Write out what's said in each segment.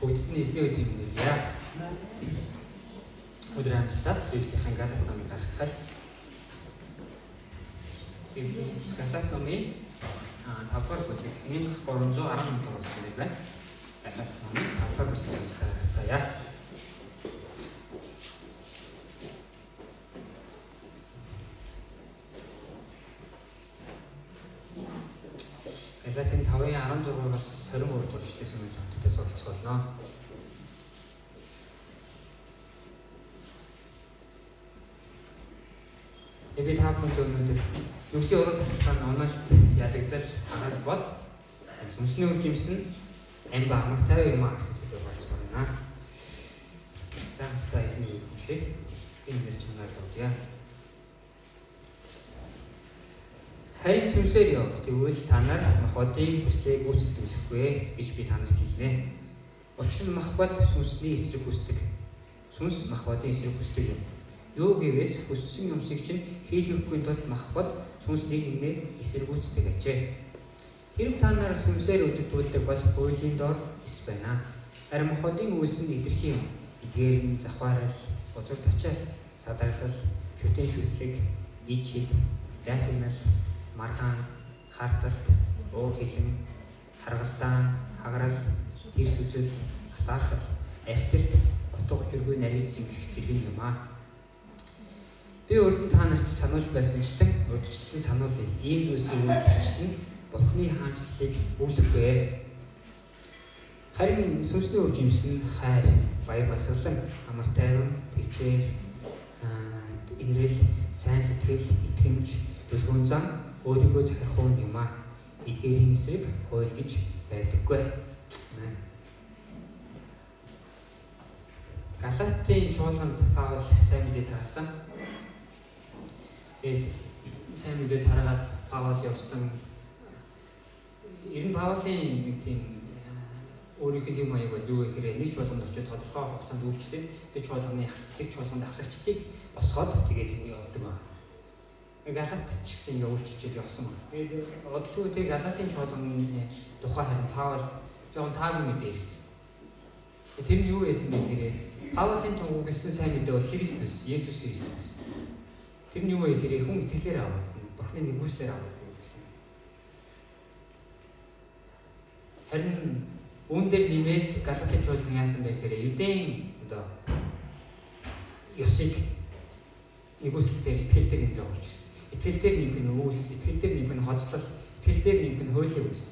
Бүгдд нь эзний өдрийн мэндийг хүргье. Өдөр хамтдаа Библийн Галат номыг гаргацгаая. Библийн Галат номын 5 дугаар бүлэг 1318 дугаар утсан дээр байна. Галат номын 5 дугаар бүлгийг хамтдаа гаргацгаая. Галатын 5-ын 16-аас 23 дугаар эшлээс өмнө хамтдаа суралцах болно. Тэгээ би та бүхэнд өнөөдөр нүглийн уруу таталцгаа нь уналт, ялагдал, хагарал бол сүнсний үр жимс нь ам ба амар тайван юм а гэсэн сэдвээр болцох байна. За хамтдаа эзний үг уншъя. Би эндээс чамнаар дуудъя. Харин сүнсээр яв. Тэгвэл та нар махбодын хүслийг гүйцэтгүүлэхгүй гэж би та нарт хэлнэ. Учир нь махбод сүнсний эсрэг хүсдэг. Сүнс махбодын эсрэг хүсдэг юм. Юу гэвээс хүссэн юмсыг чинь хийлгэхгүй тулд махбод сүнсний нэгнээ эсэргүүцдэг ажээ. Хэрв та нар сүнсээр өдөртүүлдэг бол хуулийн дор эс байна. Харин махбодын үйлс нь илэрхий юм. Эдгээр нь завхаарал, бузар тачаал, садарлал, шүтэн шүтлэг, ид хид, дайсагнал, маргаан, хаарталт, уур хилэн, харгалдаан, хагарал, тэрс үзэл, атаархал, архиталт, утга учиргүй нарийн зингэх зэрэг юм аа. Би урд нь та нарт сануулж байсанчлан урьдчилан сануулъя. Ийм зүйлсийг үйлдэгчд нь Бурхны хаанчлалыг өвлөхгүй. Харин сүнсний үр жимс нь хайр, баяр баясгалан, амар тайван, тэвчээр, инрэл, сайн сэтгэл, итгэмж, дүлгүн зан, өөрийгөө захирах хүн юм аа. Эдгээрийн эсрэг хууль гэж байдаггүй. Амен. Галатын чуулганд Паул сайн мэдээ тараасан. Тэгээд сайн мэдээ тараагаад Паул явсан. Ер нь Паулын нэг тийм өөрийнх нь хэм маяг бол юу гэхээр нэг чуулганд очиод тодорхой хугацаанд үйлчлээд тэр чуулганы тэр чуулганд ахлагчдыг босгоод тэгээд явдаг байна. Галат ч гэсэн ингээ үйлчилжээд явсан байна. Тэгээд бодлого тэг Галатын чуулганы тухай харин Паул жоохон таагүй мэдээ ирсэн. Тэр нь юу байсан бэ гэхээр Паулын тунхагласан сайн мэдээ бол Христос, Есүс Христос. Тэр нь юу вэ гэхээр хүн итгэлээр аврагдана, Бурхны нэгүслээр аврагдана гэсэн. Харин үүн дээр нэмээд Галатын чуулган яасан бэ гэхээр Юдын одоо ёсыг нэгүсэл дээр итгэл дээр нэмж оруулж ирсэн. Итгэл дээр нэмэх нь үйлс, итгэл дээр нэмэх нь хоцлол, итгэл дээр нэмэх нь хуулийн үйлс.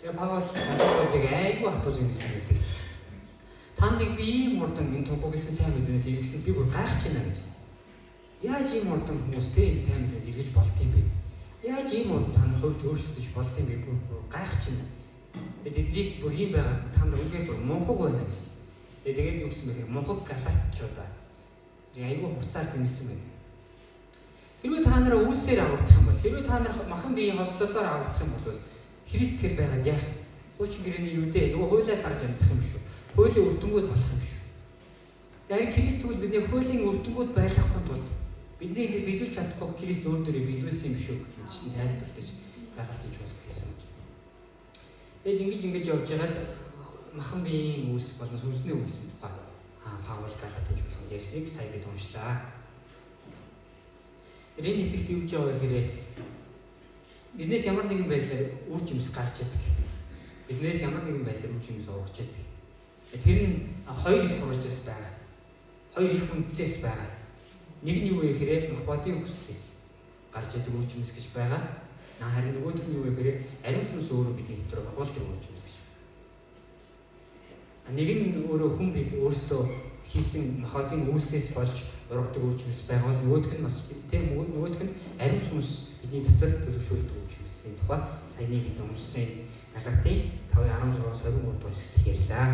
Тэгээ Паул Галатуудыг айгүй хатуу зэмлэсэн байдаг. Та нарыг би ийм хурдан энэ тунхагласан сайн мэдээнээс эргэсэнд би бүр гайхаж байна гэж хэлсэн. Яаж ийм хурдан хүмүүс те энэ сайн мэдээнээс эргэж болд юм бэ? Яаж ийм хурдан та нар хувьч өөрчлөгдөж болд юм бэ? Бүр гайхаж байна. Тэгээ тэднийг бүр ийм байгаа та нар үнэхээр бүр мунхаг байна гэж хэлсэн. Тэгээ тэгээд юу гэсэн бэ гэхээр мунхаг галатчуудаа. Тэгээ айгүй хуцаар зэмлэсэн байна. Хэрвээ та нар үйлсээр аврагдах юм бол, хэрвээ та нар махан биеийн хослолоор аврагдах юм бол Христ гэр байгаад яах? Хуучин гэрээний юу дээ? Нөгөө хуулиар дагаж амьдрах юм шүү. Хуулийн үр дүнгууд болох юм шүү. Тэгэхээр Христ тэгвэл бидний хуулийн үр дүнгууд байлгахгүй тулд бидний энэ биелүүлж чадахгүй Христ өөр дөрөө биелүүлсэн юм шүү гэж чинь тайлбарлаж Галатын чуулган хэлсэн. Тэгээд ингэж явж байгаад махан биеийн үйлс болон сүнсний үйлсийн тухай Паул Галатын чуулганд ярьсныг сая бид уншлаа. Энэ хэсэгт юу гэж байгаа вэ гэхээр биднээс ямар нэгэн байдлаар үр жимс гарч идэг. Биднээс ямар нэгэн байдлаар үр жимс уугч идэг. Тэр нь хоёр их сурвалжаас байгаа. Хоёр их үндсээс байгаа. Нэг нь юу вэ гэхээр махбодын хүслээс гарч идэг үр жимс гэж байгаа. Харин нөгөөх нь юу вэ гэхээр ариун сүнс өөрөө бидний дотор агуулдаг үр жимс гэж. Нэг нь өөрөө хүн бид өөрсдөө хийсэн махбодын үйлсээс болж ургадаг үр жимс байгаа бол нөгөөх нь бас тийм нөгөөх нь ариун сүнс бидний дотор төлөвшүүлдэг үр жимсний тухай саяны бид уншсан Галатын 5:16-аас 23 дугаар хэсэгт ярьлаа.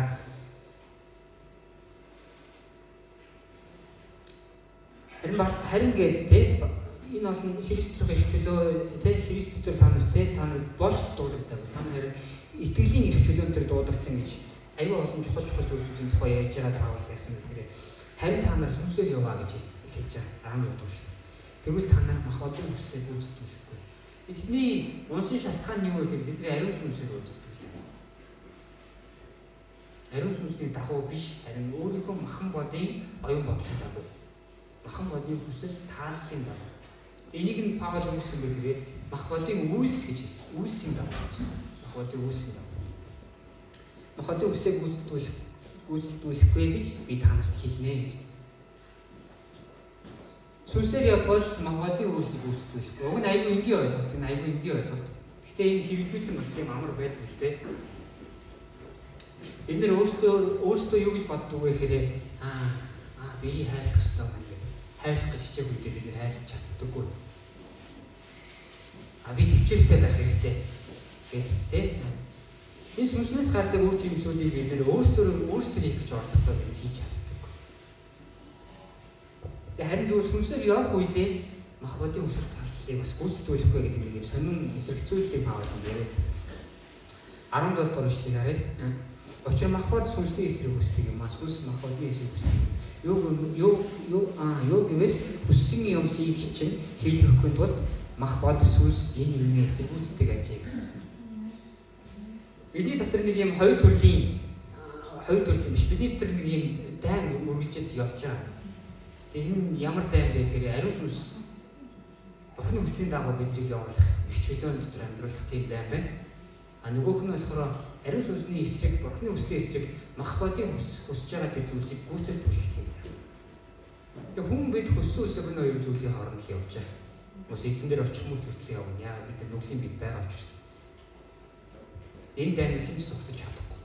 Харин гээд те энэ олон Христ рүү эрх чөлөө те Христ дотор та нар те та нар боолчлол дуудагдаагүй. Та нар харин итгэлийн эрх чөлөөн дээр дуудагдсан гэж аюу олон чухал зүйлсүүдийн тухай ярьж байгаа Паул яасан гэхээр харин та нар сүнсээр яваа гэж хэлж байгаа 14 дугаар эшлэл. Тэгвэл та нар махбодын хүслийг гүйцэтгүүлэхгүй. Тэдний уншин шалтгаан нь юу вэ гэхээр тэдний ариун сүнсээр удирддаг. Ариун сүнсний дагуу биш, харин өөрийнхөө махан бодын оюун бодлын дагуу. Махан бодын хүсэл тааллын дагуу. Энийг нь Паул юу гэсэн бэ гэхээр мах бодын үйлс гэж хэлсэн. Үйлсийн дагуу гэсэн. Мах бодын үйлсийн дагуу. Мах бодын хүслийг гүйцэлдүүлэхгүй гэж би та нарт хэлнэ гэсэн. Сүнсээр явбал мах бодын үйлсийг гүйцэлдүүлэхгүй. Уг нь айгүй энгийн ойлголт, энэ айгүй энгийн ойлголт. Гэхдээ энэ хэрэгжүүлэх нь бас тийм амар байдаг л те. Бид нэр өөрсдөө юу гэж боддог вэ гэхээр би хайрлах ёстой байна гэдэг. Хайрлах гэж хичээх үедээ бид нэр хайрлаж чаддаггүй. Би төвчээртэй байх хэрэгтэй гэд тэ. Энэ сүнснээс гардаг үр жимсүүдийг бид нэр өөрсдөө хийх гэж оролдохдоо бид хийж чаддаггүй. Тэгээ харин зүгээр сүнсээр явах үедээ мах бодын хүсэл тааллыг бас гүйцэтгүүлэхгүй гэдэг нэг юм сонин эсрэгцүүллийг Паул яриад 17 дугаар ишлэгийг харъя. Учир мах бод сүнсний эсрэг хүсдэг юм аа. Сүнс мах бодны эсрэг хүсдэг. Юу гэвээс хүссэн юмсыг чинь хийлгэхгүй тулд мах бод сүнс энэ юмны эсэргүүцдэг ажээ гэсэн. Бидний дотор нэг юм хоёр төрлийн биш. Бидний дотор нэг юм дайн үргэлжиж явж байгаа. Энэ нь ямар дайн бэ гэхээр ариун сүнс Бурхны хүслийн дагуу биднийг явуулах, их чөлөөн дотор амьдруулах тийм дайн байна. А нөгөөх нь болохоор ариун сүнсний эсрэг, Бурхны хүслийн эсрэг мах бодын хүсэж байгаа тэр зүйлийг гүйцэлдүүлэх тийм дайн. Тэгээ хүн бид хүссэн үсэг энэ хоёр зүйлийн хооронд л явж байгаа. Мөс эзэн дээр очих мөч хүртэл явна. Яа бид нар нүглийн бид байгаа учраас. Энэ дайнаас хинч зүгтэж чадахгүй.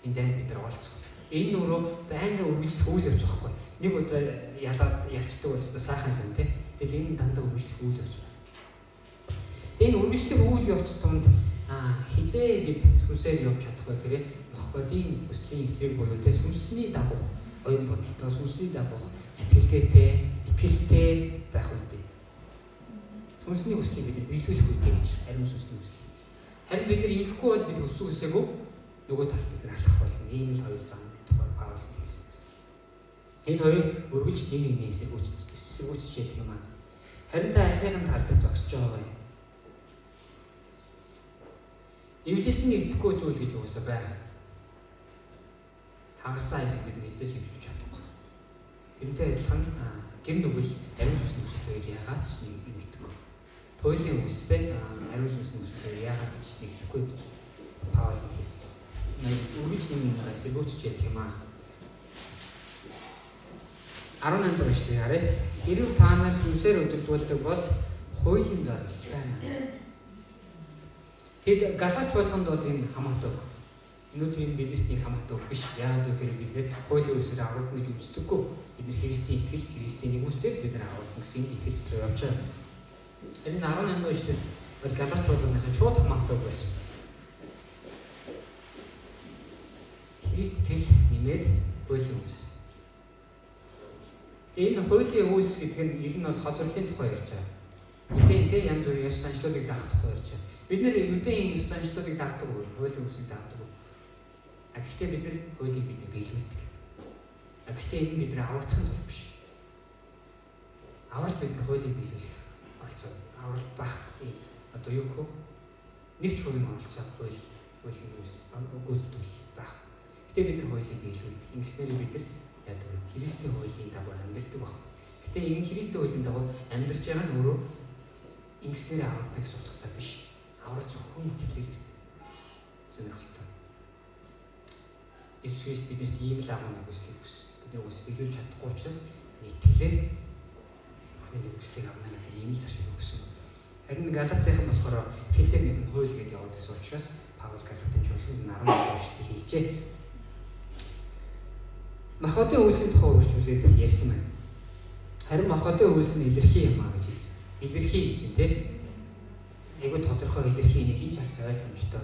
Энэ дайнд бид нар олцох. Энэ өөрөө байнга үргэлжлэх үйл явц байхгүй. Нэг удаа ялаад ялцдаг болсон сайхан л байна тий. Тэгэл энэ дандаа үргэлжлэх үйл явц байна. Тэгээ энэ үргэлжлэх үйл явц тунд хизээ бид сүнсээр явж чадах вэ гэхээр мах бодын хүслийн эсрэг буюу тий сүнсний дагуух оюун бодолтой, сүнсний дагуух сэтгэлгээтэй, итгэлтэй байх үедээ. Сүнсний хүслийг бид биелүүлэх үедээ гэж ариун сүнсний хүслийг. Харин бид нар ингэхгүй бол бид хүссэн хүсээгүй нөгөө талд бид нар алхах болно. Ийм л хоёр зам тухай Паул хэлсэн. Энэ хоёр үргэлж нэг нэгний эсэргүүцэж яадаг юм аа. Харин та альныхын талд зогсож байгаа вэ? Эвлэлд нь нэгдэхгүй зүйл гэж угаасаа байгаа. Хагарсан аяыг бид хэзээ ч эвлэж чадахгүй. Тэрнтэй адилхан гэм нүгэл ариун сүнсний хүсэл хоёр яагаад ч нэгдэхгүй. Хуулийн үстэй ариун сүнсний хүсэл хоёр яагаад ч нэгдэхгүй Паул хэлсэн. Үргэлж нэг нэг эсэргүүцэж яадаг юм аа. 18 дугаар ишлэгийг харъя. Хэрв та нар сүнсээр удирдуулдаг бол хуулийн дор эс байна. Тэд Галач болгонд бол энэ хамаатай үг. Өнөөдөр энэ биднэрт нэг хамаатай үг биш. Яагаад гэвэл бид нэр хуулийн үсээр аврагдана гэж үздэггүй. Бид нар Христийн итгэл, Христийн нэгүслээр бид нар аврагдана гэсэн энэ итгэл дотор явж байгаа. Харин 18 дугаар ишлэл бол Галач болгоныхын шууд хамаатай үг байсан. Христ итгэл нэмээд хуулийн үс. Энэ хуулийн үйлс гэдэг нь ер нь бол хожирлын тухай ярьж байгаа. Юудын тэ янз бүрийн ёс заншлуудыг дагах тухай ярьж байгаа. Бид нэр юудын ёс заншлуудыг дагдаг уу? Хуулийн үйлсийг дагдаг уу? А гэхдээ бид нэр хуулийг бид биелүүлдэг. А гэхдээ энэ бид нар аврагдахын тулд биш. Авралт бид нар хуулийг биелүүлэх оролцоо. Авралт байх юм. Одоо юу гэх вэ? Нэг ч хувийн оролцоо хуулийн үйлс гүйцэтгэл байх. Гэтэ бид нар хуулийг биелүүлдэг. Ингэснээр бид нар яадаг вэ? Христийн хуулийн дагуу амьдардаг баг. Гэтэ энэ Христийн хуулийн дагуу амьдарч байгаа нь өөрөө ингэснээр аврагдана гэсэн утгатай биш. Аврал зөвхөн итгэлээр ирдэг. Сонирхолтой. Иесус Христ биднэрт ийм л агуу нэгүслийг өгсөн. Бид нар үгүйс биелүүлж чадахгүй учраас итгэлээр Бурхны нэгүслийг авна гэдэг ийм л зарчмыг өгсөн. Харин Галатынхан болохоор итгэл дээр нэг нь хууль гэдээ яваад байсан учраас Паул Галатын чуулганд 11 дугаар ишлэгийг хэлжээ. Махбодын үйлсийн тухай үргэлжлүүлээд ярьсан байна. Харин махбодын үйлс нь илэрхий юм а гэж хэлсэн. Илэрхий гэж юм те. Айгуу тодорхой илэрхий нэг хинч харсан ойлгомжтой.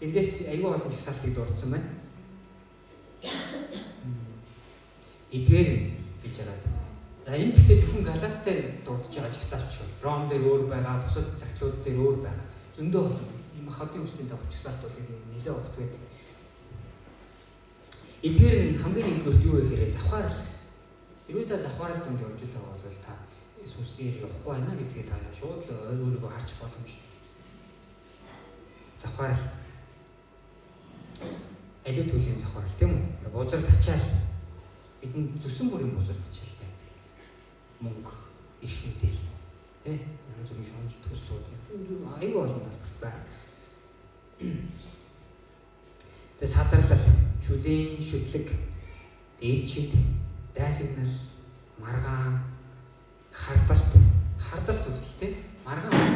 Эндээс айгуу олон жагсаалтыг дурдсан байна. Эдгээр гэж яагаад. За энэ гэхдээ зөвхөн Галат дээр дурдж байгаа жагсаалт шүү. Ром дээр өөр байгаа, бусад цагтлууд дээр өөр байгаа. Зөндөө олон. Махбодын үйлсийн дагуу жагсаалт бол нэлээд урт байдаг. Эдгээр нь хамгийн нэгдүгüрт юу вэ гэхээр завхаарл гэсэн. Хэрвээ та завхаарл донд явж байгаа бол та сүнсээр явахгүй байна гэдгээ та шууд л өөрийгөө харж боломжтой. Завхаарл. Аливаа төрлийн завхаарл, тийм үү? Бузар тачаал. Бидэнд зүсэн бүрийн бузар тачаал байдаг. Мөнгө, эрх мэдэл, тий? Янз бүрийн шунал төслүүд аюу олон талбарт байна. Тэгээ садарлал, шүдэн, шүтлэг, дээд шид, дайсагнал, маргаан, хардалт, хардалт хүртэл, тий? Маргаан хүртэл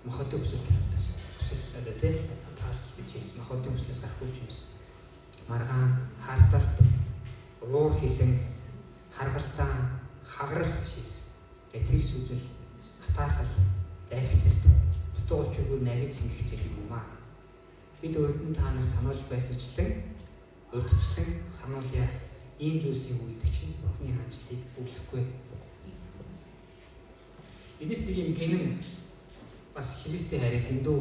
мохотой хүсэл тавьдаг. Хүсэл одоо тий таал гэж хэлсэн мохотой хүслээс гарахгүй юм шиг. Маргаан, хардалт, уур хилэн, харгалтаа, хагарал шийс. Тэгээ тэр сүзэл, атаархал, дайрхталт, утга учиргүй навид сингэх зэрэг юм аа. Бид урд нь та нар сануулж байсанчлан урдчлан сануулъя. Ийм зүйлсийг үйлдэх чинь Бурхны хаанчлалыг өглөхгүй. Эндээс нэг юм гинэн бас Христийн хайрыг дэндүү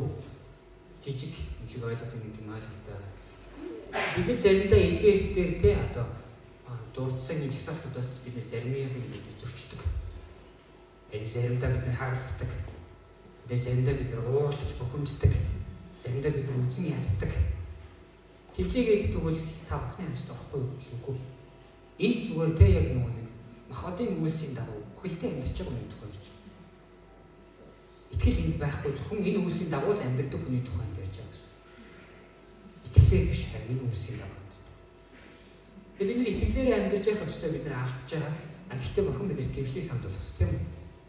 жижиг юм шиг ойлгодог гэдэг нь ойлголттой байна. Бид нар заримдаа эдгээр дээр те одоо дурдсан юм жагсаалтуудаас бид нар заримыг бид нар зөрчдөг. Тэгээд заримдаа бид нар хагалцдаг. Тэгээд заримдаа бид нар уурлаж бухимддаг. Заримдаа бид нар үзэн яддаг. Тэглээгээд тэгвэл та Бурхны хаанчлалд орохгүй юу? Үгүй. Энд зүгээр те яг нөгөө нэг махбодын үйлсийн дагуу бүхэлдээ амьдарч байгаа юм тухай ярьж байна. Итгэл энд байхгүй, зөвхөн энэ үйлсийн дагуу л амьдардаг хүний тухай энд ярьж байгаа гэсэн. Итгэлээр биш, харин энэ үйлсийн дагуу амьдардаг. Тэгээ бид нар итгэлээрээ амьдарч явах ёстой, бид нар алдаж байгаа. А гэхдээ Бурхан бидэрт гэмшлийг санал болгосон, тийм үү?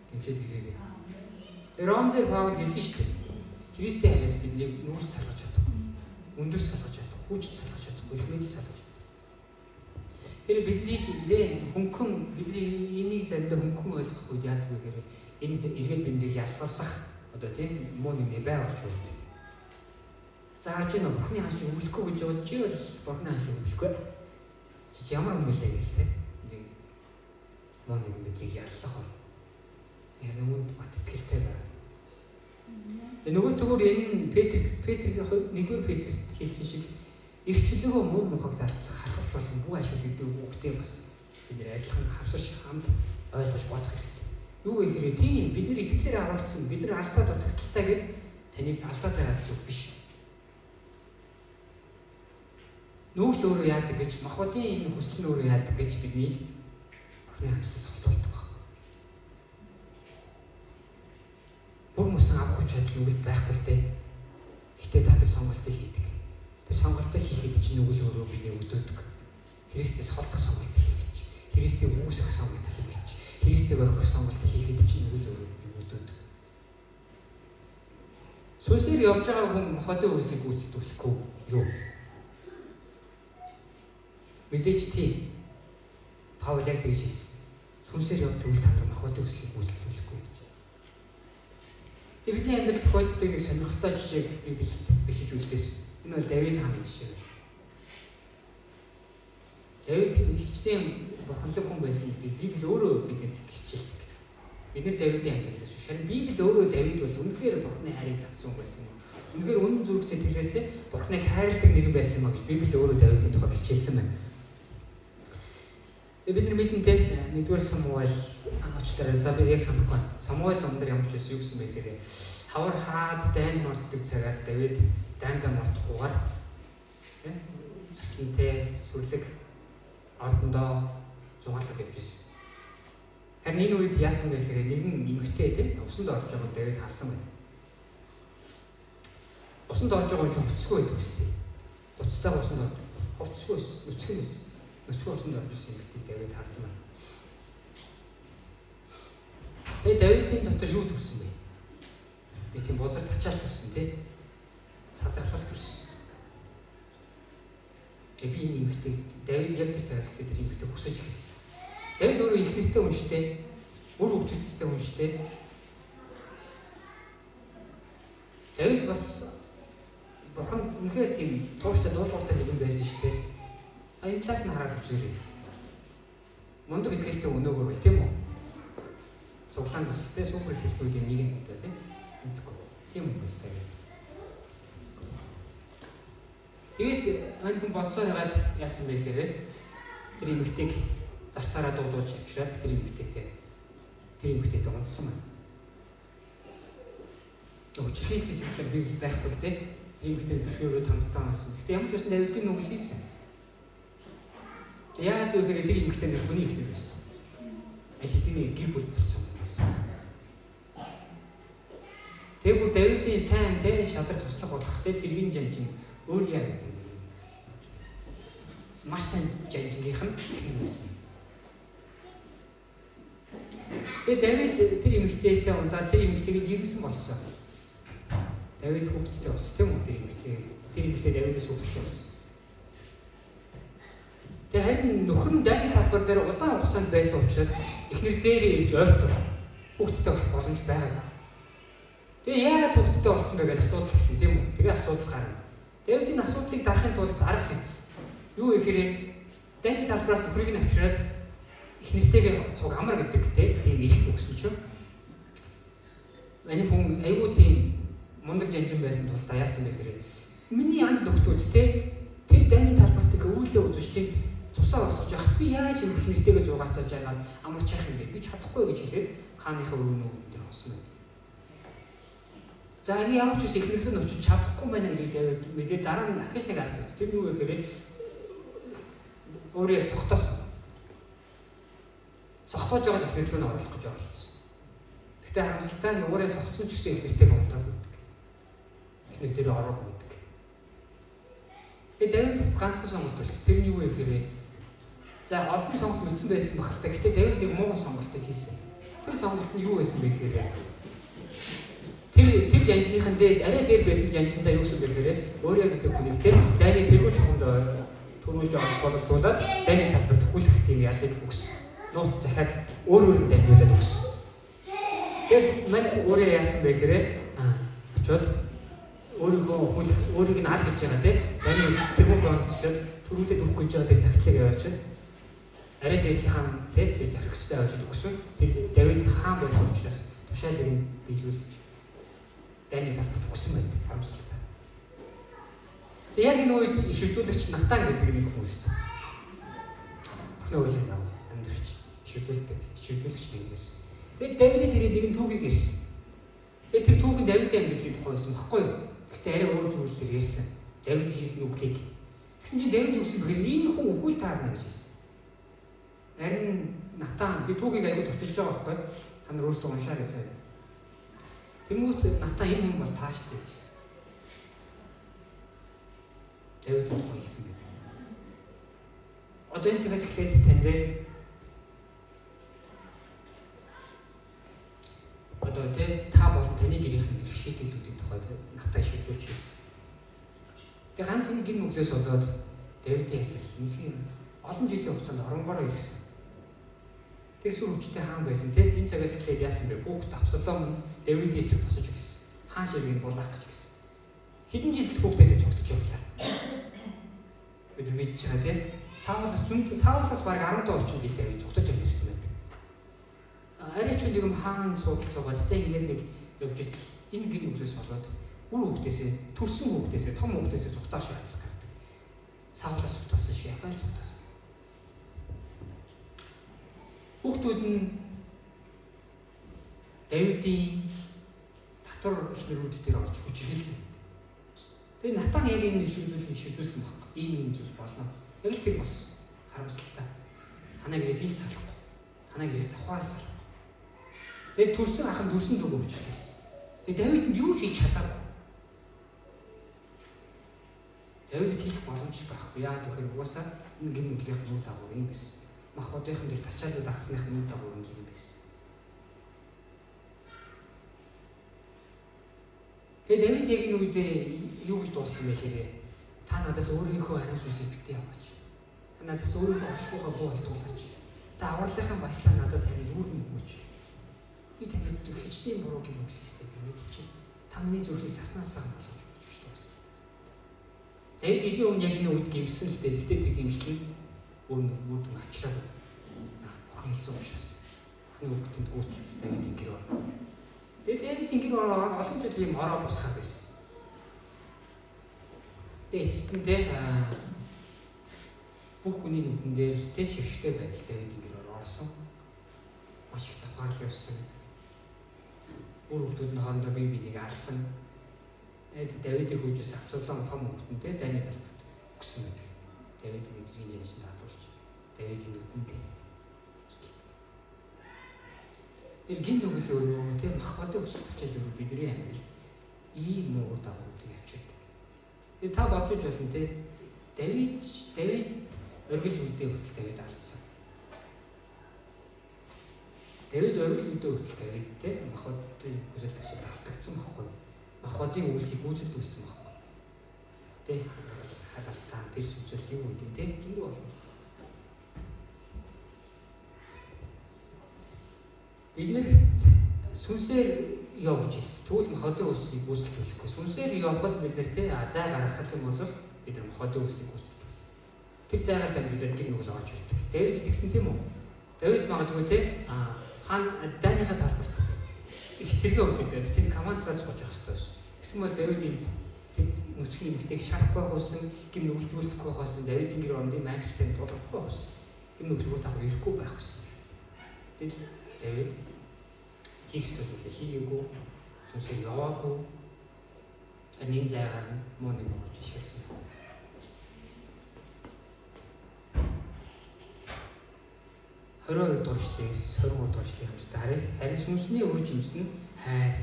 Гэмшээд ирээрээ. Тэгээ Ром дээр Паул хэлсэн шүү дээ. Христийн хариас биднийг нүүрс салгаж чадахгүй, өндөр салгаж чадахгүй, хүч салгаж чадахгүй, эрх мэдэл салгаж чадахгүй. Тэр биднийг хөнгөн бидний энийг заримдаа хөнгөн ойлгох үед яадаг вэ гэхээр энэ эргээд биднийг ялгалах одоо тийм муу нэг небай болж үлддэг. За харж байна уу? Бурхны хаанчлыг өглөхгүй гэж бодож чи бол Бурхны хаанчлыг өглөхгүй. Чи ямар хүн бэлээ гэл те. Нэг муу нэг биднийг яллах бол. Яг үүнд бат итгэлтэй байна. Тэгээ нөгөө төгөр энэ Петрийн хувьд нэгдүгээр Петрт хэлсэн шиг эрх чөлөөгөө муу мухаг дадлах халахвч болон бүх ашиг гэдэг үгтэй бас бид нэр адилхан хавсарч хамт ойлгож бодох хэрэгтэй. Юу вэ гэхээр тийм бид нар итгэлээр аврагдсан, бид нар алдаа дутагдaltaй гэд таныг алдаатай гэсэн үг биш. Нүүгэл өөрөө яадаг гэж махбодын энэ хүсэл нь өөрөө яадаг гэж биднийг Бурхны хаанчлалаас холдуулдаг баг. Бүр мөсөн авах хүч чадал нүгэлд байхгүй л дээ. Гэхдээ та тэр сонголтыг хийдэг. Тэр сонголтыг хийхэд чинь нүгэл өөрөө бидний өдөөдөг. Христээс холдох сонголтыг хийх гэж, Христийг үүсгэх сонголтыг хийх гэж, Христийг орхих сонголтыг хийхэд чинь нүгэл өөрөө бидний өдөөдөг. Сүнсээр явж байгаа хүн махбодын үйлсийг гүйцэтгүүлэхгүй юу? Мэдээж тийм. Паул яг тэгж хэлсэн. Сүнсээр явдаг үйл та нар махбодын хүслийг гүйцэтгүүлэхгүй гэж. Тэгээ бидний амьдралд тохиолддог нэг сонирхолтой жишээг Библиэд бичиж үлдээсэн. Энэ бол Давид хааны жишээ. Давид хичнээн бурханлаг хүн байсан гэдгийг Библи өөрөө бидэнд хичээлдэг. Бид нар Давидын амьдралаас биш. Харин Библи өөрөө Давид бол үнэхээр Бурханы хайрыг татсан хүн байсан юм. Үнэхээр үнэн зүрх сэтгэлээсээ Бурханыг хайрладаг нэгэн байсан юм а гэж Библи өөрөө Давидын тухай хичээлсэн байна. Тэгээ бид нар мэдэн те нэгдүгээр Самуэль очлаарай. За би яг санахгүй байна. Самуэль номдор ямар ч байсан юу гэсэн бэ гэхээр хавар хаад дайн мортдог цагаар Давид дайндаа мортохгүйгээр тэ цэцлэнтэй сүрлэг ордондоо зугаалаад явж ирсэн. Харин энэ үед яасан бэ гэхээр нэгэн эмэгтэй тэ усанд орж байгааг Давид харсан байна. Усанд орж байгаа юм чи хувцсгүй байдаг үстэй. Хувцастайгаа усанд орж хувцсгүй нүцгэн байсан. Нүцгэн усанд орж ирсэн эмэгтэйг Давид харсан байна. Тэгээ Давидын дотор юу төрсөн бэ? Нэг тийм бузар тачаал төрсөн тий. Садралал төрсөн. Тэгээ би энэ эмэгтэй Давид яг тэр цагаас эхлээд тэр эмэгтэй хүсэж эхэлсэн. Давид өөрөө их нэртэй хүн шүү дээ. Үр хөвгтөлттэй хүн шүү дээ. Давид бас Бурхан үнэхээр тийм тууштай дуулууртай нэгэн байсан шүү дээ. А энэ талаас нь хараад үзээрэй. Мундаг итгэлтэй өнөөгөр бол тийм үү? Цуглаан тусалтай супер итгэлтүүдийн нэг нь одоо тийм мэдгүй. Тийм хүмүүс таа. Тэгээд мань хүн бодсоор хагаад яасан бэ гэхээр тэр эмэгтэйг зарцаараа дуудуулж авчираад тэр эмэгтэйтэй унтсан байна. Хүчирхийлсэн сэтгэлээр Библи байхгүй л дээ. Тэр эмэгтэй зөвшөөрөө тамттай байсан. Гэхдээ ямар ч байсан Давидын нүгэл хийсэн. Яагаад гэвэл тэр эмэгтэй нэр хүний эхнэр байсан. Аль хэдийн гэр бүл болсон байсан. Тэгээ бүр Давидын сайн те шадар туслах болох те цэргийн жанжин Өөрия гэдэг маш сайн жанжингийнх нь эхнэр байсан. Тэгээ Давид тэр эмэгтэйтэй ундаа тэр эмэгтэйг жирэмсэн болсон. Давид хүүхэдтэй болсон тийм үү тэр эмэгтэй. Тэр эмэгтэй Давидаас хүүхэдтэй болсон. Тэгээ харин нөхөр нь дайны талбар дээр удаан хугацаанд байсан учраас эхнэр дээрээ ирж ойртов. Хүүхэдтэй болох боломж байгаагүй. Тэгээ яагаад хүүхэдтэй болсон бэ гэдэг асуудал эхэлсэн тийм үү? Тэгээ асуудал гарна. Давид энэ асуудлыг дарахын тулд арга шийдсэн. Юу гэхээр дайны талбараас нөхрийг нь авчираад эхнэртэйгээ цуг амар гэдэг тийм эрх өгсөн чинь энэ хүн айгүй тийм мундаг жанжин байсан тул та яасан бэ гэхээр миний анд нөхдүүд те тэр дайны талбарт ингээ үүлээ үзэж тийм цусаа урсгаж явах би яаж энэ эхнэртэйгээ зугаацааж байгаад амарч явах юм бэ, би чадахгүй гэж хэлээд хааныхаа өргөн нүгэн дээр хосон байна. За энэ ямар ч үс эхнэрлэн очиж чадахгүй байна гэдэг Давид мэдээ дараа нь ахиж нэг арга шийдсэн. Тэр нь юу вэ гэхээр өөрөө яг согтоосон. Согтоож байгаа эхнэрлөө нь оруулах гэж оролцсон. Гэтэ харамсалтай нь өөрөө согтсон ч гэсэн эхнэртэйг унтаагүй гэдэг. Эхнэр дээр ороогүй гэдэг. Тэгээ Давид ганцхан сонголт үлдсэн. Тэр нь юу вэ гэхээр за олон сонголт үлдсэн байсан баг л та. Гэтэ Давид нэг муу сонголтыг хийсэн. Тэр сонголт нь юу байсан бэ гэхээр тэр жанжиныхан дээд арай дээр байсан жанжиндаа юу гэсэн бэ гэхээр өөрөө гэдэг хүнийг те дайны тэргүүн чухамд төрүүлж оролцуулаад дайны талбарт хүлэх тийм ялыг өгсөн. Нууц захиад өөр өөр нь дамжуулаад өгсөн. Тэгээд мань өөрөө яасан бэ гэхээр очоод өөрийнхөө хүлэх өөрийг нь ал гэж байгаа те дайны тэргүүн фронт очоод төрүүлээд өгөх гэж байгаа тэр захидлыг яваачаад арай дээдлийнхэн те тэр захирагчтай авчид өгсөн. Тэр Давид хаан байсан учраас тушаалыг нь биелүүлж дайны талбарт өгсөн байдаг харамсалтай. Тэгээ яг энэ үед иш үзүүлэгч Натан гэдэг нэг хүн ирсэн. Бурхны үйлийг дагуу амьдрч иш үзүүлдэг, иш үзүүлэгч нэг байсан. Тэгээд Давидын тэрийг нэгэн түүхийг ирсэн. Тэгээд тэр түүх нь Давидын амьдралын тухай байсан баггүй юу? Гэхдээ арай өөр зүйлсээр ярьсан. Давид хийсэн үглийг. Тэгсэн чинь Давид үгсэн бэхээр энэ хүн үхүүл таарна гэж хэлсэн. Харин Натан би түүхийг аягүй товчилж байгаа байхгүй юу? Та нар өөрсдөө уншаарай сайн. Тэнгүүт Натан энэ хүн бол тааштай гэж хэлсэн. Давид тухай хэлсэн гэдэг. Одоо энэ цагаас эхлээд тань дээр одоо тэ та болон таны гэрийнхэн ирэх шийдэлүүдийн тухай Натан иш үзүүлж хэлсэн. Тэгээ ганц энэ гин нүглээс болоод Давидын амьдрал үнэхээр олон жилийн хугацаанд оронгороо ирсэн. Тэр сүр хүчтэй хаан байсан тийм энэ цагаас эхлээд яасан бэ? Хүүхэд Абсалом Давидын эсрэг босож ирсэн. Хаан ширгийг булаах гэж ирсэн. Хэдэн жил хүүхдээсээ цугтаж явлаа. Бид мэдж байгаа тийм Саулаас зүнд Саулаас бараг 17 орчим жил Давид цугтаж амьдэрсэн байдаг. Арай ч нэг юм хаан суудал суугаад тийм ингээд нэг явж итэл энэ гин нүглээс болоод үр хүүхдээсээ төрсөн хүүхдээсээ том хүүхдээсээ цугтаах шаардлага гардаг. Саулаас цугтаасан шиг яхайл цугтаасан. Хүүхдүүд нь Давидын татвар эхнэрүүд дээр орж хүчрхийлсэн. Тэгээ Натан яг энэ шийдүүлсэн байхгүй. Ийм юм зүйл болно. Яг л тэр бас харамсалтай. Танаа гэрээс ил салахгүй. Танаа гэрээс завхаар салахгүй. Тэгээ төрсөн ах нь төрсөн дүүг хүчрхийлсэн. Тэгээ Давид энд юу ч хийж чадаагүй. Давидэд хийх боломж байхгүй. Яагаад гэхээр угаасаа энэ гин нүглийнх нүр дагавар юм байсан. Мах одынхан дээр тачаалал дагсных нүр дагавар юм байсан. Тэгээ Давид яг энэ үедээ юу гэж дууссан бэ гэхээр та надаас өөрийнхөө ариун сүнсийг битгий аваач. Та надаас өөрийнхөө оршихуйгаа буу болтуулаач. Та авралынхаа баяслаа надад харин дүүргэн өгөөч. Би танд хичнээн буруу юм хийстэй би мэдчихэв. Та миний зүрхийг заснаас хамтлаж өгч гэж дууссан. Давид эзний өмнө яг энэ үед гимсэн л дээ. Гэхдээ тэр гимшил нь үр дүн авчраагүй. Бурхан хэлсэн учраас Бурханы үг тэнд гүйцэлсэн Давидын гэр орно. Тэгээд Давидын гэр ороо олон жил ийм ороо бусгаад байсан. Тэгээд эцэст нь тэ бүх хүний нүдэн дээр тэ хэвштэй байдал Давидын гэр ороо орсон. Маш их завхаарл явсан. Үр хүүхдүүд нь хоорондоо бие биенийг алсан. Давидын хөвжөөс Абсалом том хүүхдэнтэй дайны талбарт өгсөн байдаг. Давидын эзрийн жинсэнд халуулж Давидын нүдэнд тэр гин нүгэл өөрөө тийм махбодын хүсэл хичээл өөрөө бидний амьдралд ийм муу үр дагавруудыг авчирдаг. Тэгээ та бодож болно те Давид оргил үедээ хүртэл Давид алдсан. Давид оргил үедээ хүртэл Давид те махбодын хүсэл хичээл автагдсан байхгүй. Махбодын үйлсийг гүйцэлдүүлсэн байхгүй. Тэ хадгалтаа тэр сүнсэл юу гэдэг те зөндөө болно. Бид нарт сүнсээр яв гэж хэлсэн. Тэгвэл махбодын үйлсийг гүйцэлдүүлэхгүй. Сүнсээр явхад бид нар те зай гаргах юм бол бид нар махбодын үйлсийг гүйцэлдүүлнэ. Тэр зайгаар дамжуулаад гин нүгэл орж ирдэг. Давид тэгсэн тийм үү? Давид магадгүй те хаан дайныхаа талбарт их цэргээ өвдөд тэр командлаа зогсож явах хэрэгтэй байсан. Тэгсэн бол Давид энд тэр нүцгэн эмэгтэйг шарахгүй байсан, гин нүгэлж үлдэхгүй байсан, Давидын гэр орондын маймшигтай тулгахгүй байсан. Гин нүгэл үр дагавар ирэхгүй байх байсан. Тэгэл Давид хийх ёстой зүйлээ хийгээгүй, сүнсээр яваагүй. Харин энэ зайгаар нь муу нэг орж ашигласан байна. 22 дугаар эшлэгээс 23 дугаар эшлэгийг хамтдаа харъя. Харин сүнсний үр жимс нь хайр,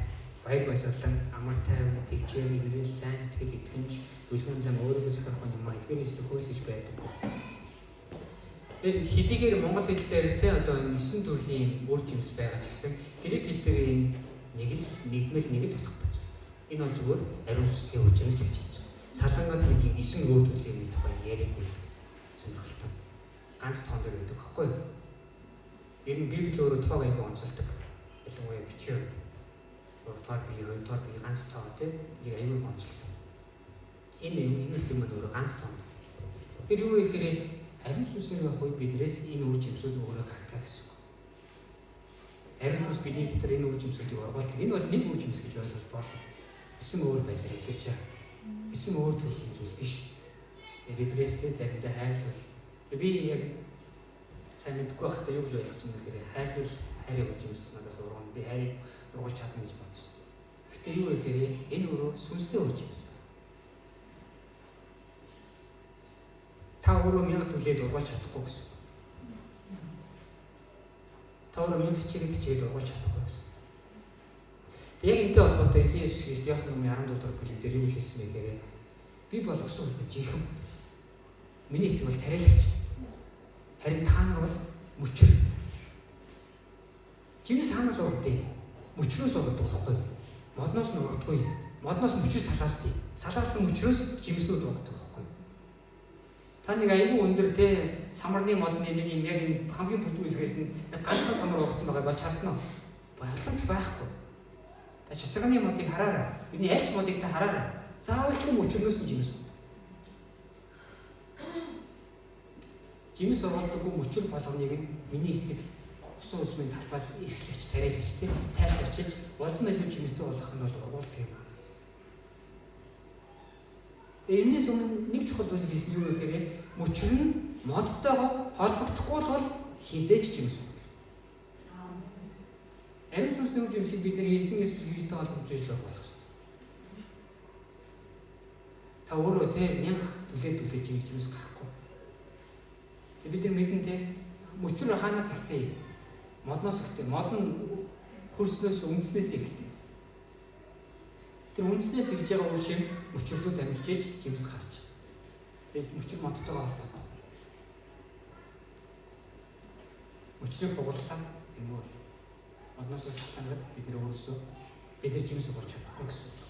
баяр баясгалан, амар тайван, тэвчээр, инрэл, сайн сэтгэл, итгэмж, түлхэн зам, өөрийгөө захирах юм а эдгээр эсрэг хууль гэж байдаггүй. Тэр хэдийгээр монгол хэл дээр те одоо энэ 9 төрлийн үр жимс байгаа ч гэсэн грек хэл дээр энэ нэг л нэгдмэл нэг л утгатай зүйл. Энэ бол зүгээр ариун сүнсний үр жимс л гэж хэлж байгаа. Салангад нэг 9 өөр төрлийн юм тухай яриаг байдаг. Сонирхолтой. Ганц тоон дээр байдаг байхгүй юу? Ер нь Библи өөрөө тоог аягүй онцолдог. Ялангуяа бичгийн үед. 3 дугаар бие, 2 дугаар бие ганц тоо тийм тэрийг аягүй онцолдог. Энэ хэсэг маань өөрөө ганц тоо. Тэр юу гэхээр ариун сүнсээр явах үед биднээс энэ үр жимсүүд өөрөө гардаг гэсэн үг. Ариун сүнс бидний дотор энэ үр жимсүүдийг ургуулдаг. Энэ бол нэг үр жимс гэж ойлгож болно. Эсэн өөр байдлаар илэрч байгаа. Эсэн өөр төрлийн зүйл биш. Биднээс тэ заримдаа хайрлал. Би яг сайн мэдэхгүй байхдаа юу гэж ойлгосон бэ гэхээр хайрлал хайрыг үр жимс надаас ургана. Би хайрыг ургуулж чадна гэж бодсон. Гэхдээ юу гэхээр энэ өөрөө сүнстэй үр жимс. Та өөрөө мянга түлээд ургуулж чадахгүй гэсэн. Та өөрөө мянга хичээгээд ургуулж чадахгүй гэсэн. Тэг яг энэтэй холбоотой эзэн Есүс Христ Иохан номын 14 дугаар бүлэг дээр юу хэлсэн бэ гэхээр би болгосон хүн жинхэнэ. Миний эцэг бол тариалагч. Харин та нар бол мөчр. Жимс хаанаас ургадыг? Мөчрөөс ургадаг байхгүй юу? Модноос нь ургадаггүй. Модноос мөчр салаалдгийг. Салаалсан мөчрөөс жимснүүд ургадаг байхгүй юу? Та нэг айгүй өндөр те самарны модны нэг юм яг энэ хамгийн бүдүүн хэсгээс нь ганцхан самар ургацсан байгааг болж харсан уу? Боломж байхгүй. Та цэцэгний модыг хараарай. Бидний аль ч модыг та хараарай. Заавал ч мөчрөөс нь жимс. Жимс ургалдаггүй мөчр болгоныг нь миний эцэг усан үзмийн талбайд эрхлэгч, тариалагч тийм тайлж очиж улам илүү жимстэй болгох нь бол ургуулдаг юм аа. Тэгээ энэс өмнө нэг чухал зүйлийг хийсэн юу гэхээр мөчр нь модтойгоо холбогдохгүй бол хизээж жимс ургал. Ариун сүнсний үр жимсийг бид нэр эзэн Есүс Христтэй холбогдож ижил болох хэрэгтэй. Та өөрөө тийм мянга түлээ жимс гарахгүй. Тэгээ бид нар мэднэ тийм мөчр хаанаас ихтэй? Модноос ихтэй. Мод нь хөрснөөс үндснээс ихтэй. Тэр үндснээс ирж байгаа үр шим мөчрлөө дамжиж жимс гарч. Бид мөчр модтойгоо холбоотой. Мөчрийг хугаллаа юм уу? Модноос салангад бид нар өөрсдөө бид нар жимс болж чадахгүй гэсэн үг.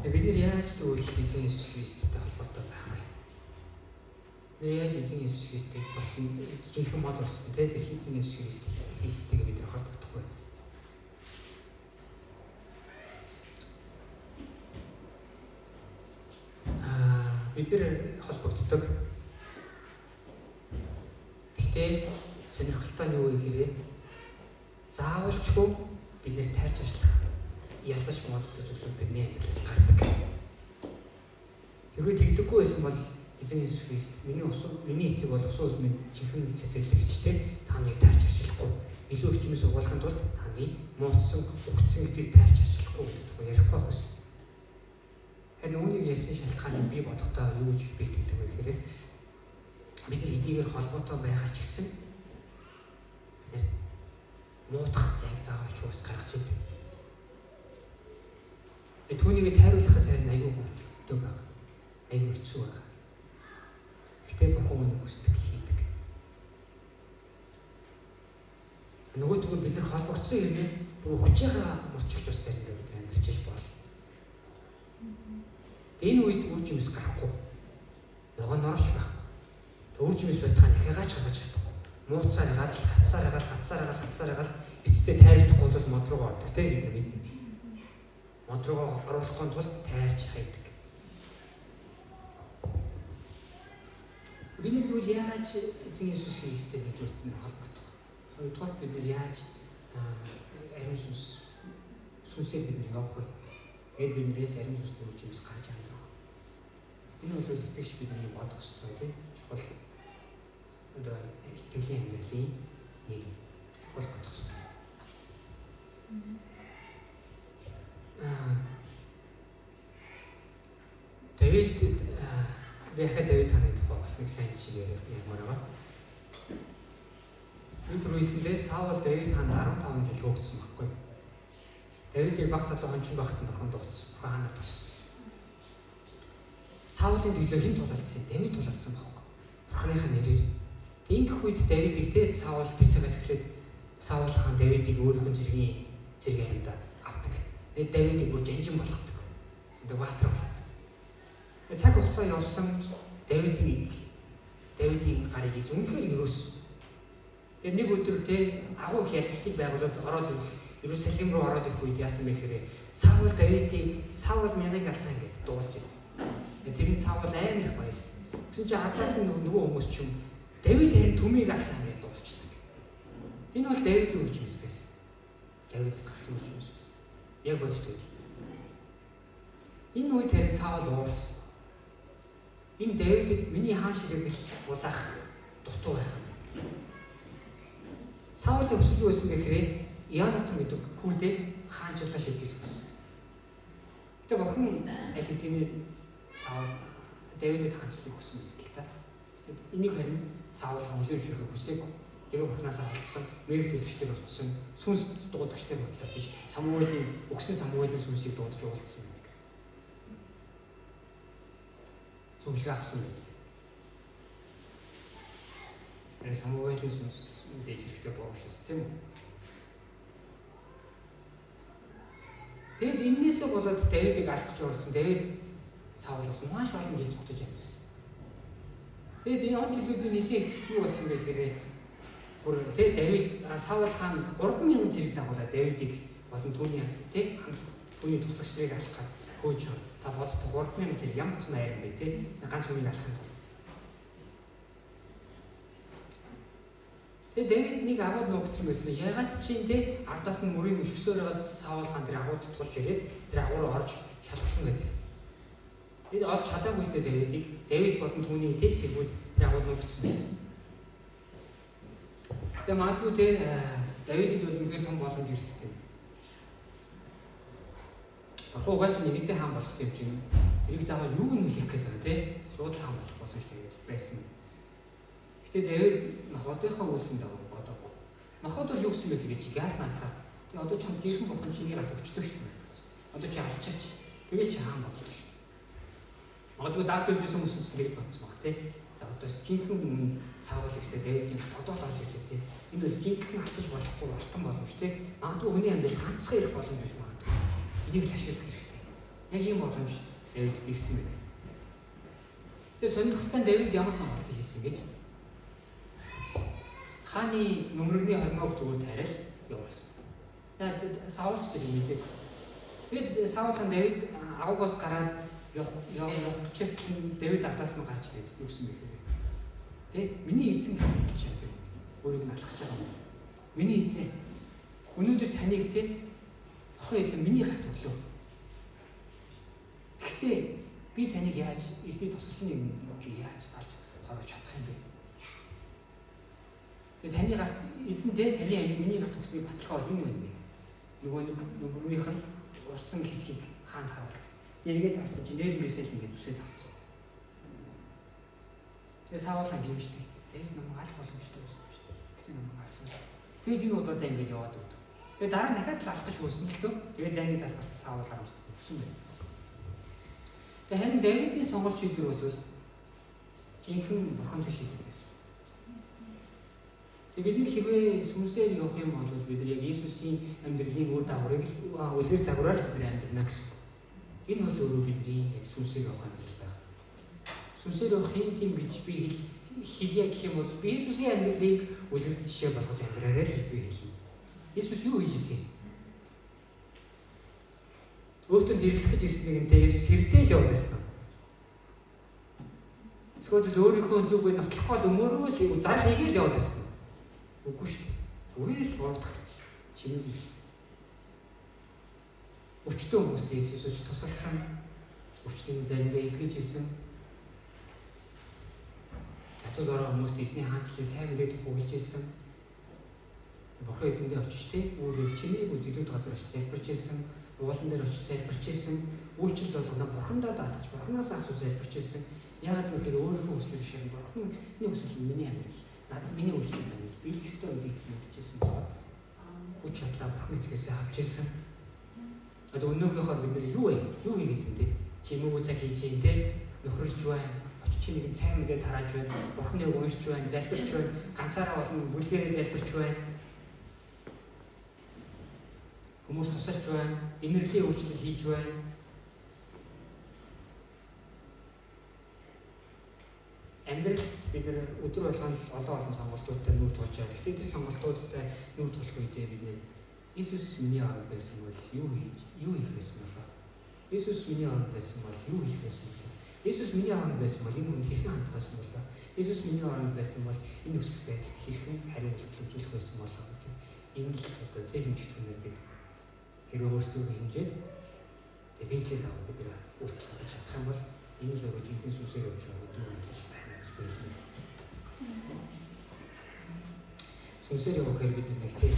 Тэгээ бид нар яаж тэгвэл эзэн Иесус Христтэй холбоотой байх вэ? Бид нар яаж эзэн Иесус Христийг болсон жинхэнэ мод болсон те тэр эзэн Иесус Христтэйгээ бид нар холбогдох вэ? Бид нар холбогддог. Гэхдээ сонирхолтой нь юу вэ гэхээр заавалчгүй бид нэр тайрч ажиллах ялдаж модтой зүйлүүд бидний амьдралаас гардаг. Хэрвээ тэгдэггүй байсан бол Эзэн Иесус Христ миний ус миний эцэг бол усан үлмийн жинхэнэ цэцэрлэгчтэй та нарыг таарч арчлахгүй. Илүү их жимс угуулахын тулд та нарын мууцсан, угтсан эцгийг таарч арчлахгүй гэдэг тухай ярихгүй байх байсан. Харин үүнийг ярьсан шалтгааныг би бодохдоо юу гэж би итгэдэг вэ гэхээр бид нар хэдийгээр холбоотой байгаа ч гэсэн бид муудах зайг заавал ч ус гаргаж идэг. Түүнийг тайруулахад харин аюу хөвгөлтэй байгаа. Аюу хэцүү байгаа. Гэтэ бурхан үүнийг хүсдэг хийдэг. Нөгөө тэгвэл бид нар холбогдсон хэрнээ бүр өгч байгаа мөчгч ус заримдаа бид амьдарч иж болно. Энэ үед үр жимс гарахгүй. Ногоо норч байхгүй. Үр жимс байтгаа нахигач гаргаж чадахгүй. Мууцаар ягаад л хатсаар ягаад хатсаар ягаад хатсаар ягаад эцэстээ тайрагдахгүй бол мод руугаа ордог те бид мэднэ. Мод руугаа оруулахын тулд тайрч хайдаг. Бид нар юу яаж эзэн Иесус Христтэй нэгдүгürt нэр холбогдох. Хоёрдугаарт бид нар яаж ариун сүнс сүнсээр бид нар явах вэ? Тэгээд биднээс ариун сүнсний үр жимс гарч амьдрах. Энэ бол итгэгч бидний бодох ёстой тийм чухал одоо итгэлийн амьдралын нэг чухал бодох ёстой. Давид би хаа Давид хааны тухай бас нэг сайн жишээ ярмаар байгаа. Би түрүү хэлсэндээ Саул Давид хаанд 15 жил хөөгдсөн байхгүй. Давидыг баг залуу хончин багт нь бурхан дууцсан. Бурхан хаанаар тоссон. Саулийн төлөө хэн тулалдсан? Давид тулалдсан байхгүй. Бурханыхаа нэрээр. Ингэх үед Давидыг те Саул тэр цагаас эхлээд Саул хаан Давидыг өөрийнх нь зэргийн зэрэг аримдаа авдаг. Тэгээд Давидыг бүр жанжин болгодог. Одоо баатар болгодог. Тэгээд цаг хугацаа явсан Давидын гарыг эз үнэхээр өрөөсөн. Тэгээд нэг өдөр те агуу их ялалтыг байгуулад ороод ирэх Иерусалим руу ороод ирэх үед яасан бэ гэхээр Саул Давидыг Саул мянгыг алсан гэдээ дуулж ирд. Тэгээд тэр нь Саул амар их баярлсан. Тэгсэн чинь ардаас нь нөгөө хүмүүс ч юм Давид харин түмийг алсан гэдээ дуулчихдаг. Энэ бол Давидын үр жимс байсан. Давидаас гарсан үр жимс байсан. Яг бодит байдал. Энэ үед харин Саул уурсан. Энэ Давидэд миний хаан ширээг булаах дутуу байх юм. Саулын хүсэл юу байсан гэхээр Ионатан гэдэг хүүдээ хаанчлалаа шийдэх байсан. Тэгээ бурхан аль хэдийн Саул Давидэд хаанчлалыг хүссэн байсан л та. Тэгэхээр энийг харин Саул хүлээн зөвшөөрөхийг хүсээгүй. Тэгээ бурханаас холдсон, мэрэг төлөгчтэй очсон, сүнс дуудагчтай бодлоо биш. Самуэлийн өгсөн Самуэлийн сүнсийг дуудаж уулзсан байдаг. Зөвлөгөө авсан байдаг. Тэр Самуэлийн сүнс мэдээж хэрэгтэй боочлаа тийм үү? Тэгэд эннээсээ болоод Давидыг алах гэж орсон. Давид Саулаас маш олон жил зүгтэж амьдсан. Тэгэд энэ он жилүүдийн нэлээд хэцүү болсон бэ гэхээр бүр тэ Давид Саул хаан 3000 зэрэг дагуулаад Давидыг болон түүний тэ хамт түүний туслагч нарыг алах хөөж та боддог 3000 зэрэг ямар том айран бэ тэ ганц хүнийг алахын тулд. Тэгээ Давид нэг агууд нуугдсан байсан. Ягаад чи тэ ардаас нь мөрийг өшгсөөр байгаад Саул хаан тэр агууд тулж ирээд тэр агуу руу орж шалгасан байдаг. Тэгээд олж чадаагүй л дээ Давидыг. Давид болон түүний тэ цэгүүд тэр агууд нуугдсан байсан. Тэгээ магадгүй тэ Давидэд бол үнэхээр том боломж ирсэн тийм. Бурхан угаасаа нэгэнтээ хаан болох юм чинь тэрийг заавал юуг нь хүлээх гээд байгаа тий. Шууд хаан болох боломжтой гэж байсан. Гэтэ Давид Махбодынхоо үйлсэн дагуу бодоогүй. Махбод бол юу гэсэн бэ гэхээр чи газ наатаа. Тэгээ одоо чам жинхэнэ бурхан чиний гарт өчлөө шүү дээ. Одоо чи алчаач. Тэгэл чи хаан боллоо шүү дээ. Магадгүй дагж явжсэн хүмүүс ч тэгж бодсон баг тий. За одоо жинхэнэ өмнө Саул ихсээ Давидын гарт одоо л орж ирлээ тий. Энэ бол жинхэнэ алтаж болохгүй алтан боломж тий. Магадгүй хүний амьдрал ганцхан ирэх боломж биш магадгүй. Энийг л ашиглах хэрэгтэй. Яг ийм боломж Давидэд ирсэн байдаг. Тэгээ сонирхолтой нь Давид ямар сонголтыг хийсэн гэж хааны нөмрөгний хормойг зүгээр тариал явуулсан. Саул ч тэр мэдээгүй. Тэгээд Саул хаан Давид агуугаас гараад явах гэж Давид ардаас нь гарч ирээд юу гэсэн бэ гэхээр тэ миний эзэн гэж байна тэр өөрийг нь алхаж байгаа юм. Миний эзэн өнөөдөр таныг тэ бурхан эзэн миний гарт өглөө. Гэхдээ Би таныг яаж эзний тусалсан нэг би яаж алж хорож чадах юм бэ? Тэгээ таны гарт эзэн тэ таны амийг миний гарт өгснийг баталгаа бол энэ байна гэдэг. Нөгөө нэг нүгнийх нь урсан хэсгийг хаанд харуулт. Эргээд харсан чинь нэрнгээсээ л ингээд үсээд авчихсан. Тэгээ Саул хан гимшдэг. Тэгээд намайг алах боломжтой байсан юм шиг. Тэгсэн намайг алсан. Тэгээд энэ удаадаа ингээд яваад өгдөг. Тэгээд дараа нь дахиад л алах гэж хөөсөн л дөө. Тэгээд дайны талбарт Саул харамсдаг өгсөн байна. Тэгээд харин Давидын сонголт шийдвэр бол жинхэнэ бурханлаг шийдвэр байсан. Тэгээд бид нар хэрвээ сүнсээр явах юм бол бид нар яг Иесусийн амьдралын үр дагаврыг л үлгэр загвараар бид нар амьдрна гэсэн. Энэ бол өөрөө бидний яг сүнсээр явах амьдрал байна. Сүнсээр явах юм тийм гэж би хэлье гэх юм бол би Иесусийн амьдралыг үлгэр жишээ болгож амьдраарай л гэж би хэлнэ. Иесус юу хийжсэн юм? Өөртөө хэрэглэх гэж ирсэн нэгэнтэй Иесус хэрэгтэй л яваад байсан. Эсвэл өөрийнхөө зүг нотлохгүй л өмөрөө л зар хийгээл яваад байсан. Үгүй шүү дээ. Зүгээр л буруутгагдсан. Чимээгүй байсан. Өвчтөн хүмүүст Иесус өч тусалсан. Өвчтөний заримдаа эдгэж исэн. Хатууд ороо хүмүүст эзний хаанчлалын сайн мэдээг түгээж исэн. Бурхан эзэндээ очиж тэ үүрээр чимээгүй зэлүүд газар очиж залбирч исэн. Уулан дээр очиж залбирч исэн. Үйлчлэл болгоно бурхандаа даатгаж бурханаас асууж залбирч исэн. Яагаад гэвэл өөрийнхөө хүслээр биш харин бурханы хүсэл нь миний амьдрал. Над миний үйлчлэл амьдрал биелэх ёстой гэдгийг мэдчихсэн болохоор хүч чадлаа бурхан эцгээс авч исэн. Одоо өнөөгийнхөө бид нар юу вэ? Юу хийгээд юм те? Чимээгүй цаг хийж юм те? Нөхөрлж байна. Очиж чи нэгэн сайн мэдээ тарааж байна. Бурханыг уншиж байна, залбирч байна. Ганцаараа болон бүлгээрээ залбирч байна. Хүмүүс тусалж байна. Инэрлийн үйлчлэл хийж байна. Амьдралд бид нар өдөр болгон олон олон сонголтуудтай нүүр тулж байгаа. Гэхдээ тэр сонголтуудтай нүүр тулах үедээ бид нэр Иесус миний оронд байсан бол юу хийж, юу хийх байсан болоо? Иесус миний оронд байсан бол юу хийх байсан болоо? Иесус миний оронд байсан бол энэ хүнд хэрхэн хандах байсан болоо? Иесус миний оронд байсан бол энэ нөхцөл байдалд хэрхэн хариу үйлдэл үзүүлэх байсан болоо гэдэг. Энэ л одоо зэ хэмжигдэхүүнээр бид хэрвээ өөрсдөө хэмжээд тэгээ Библийн дагуу бид нэр үйлдэл гаргаж чадах юм бол энэ л өөрөө жинхэнэ сүнсээр явж байгаа гэдэг юм л байна гэж хэлнэ. Сүнсээр явахаар бид нэг тийм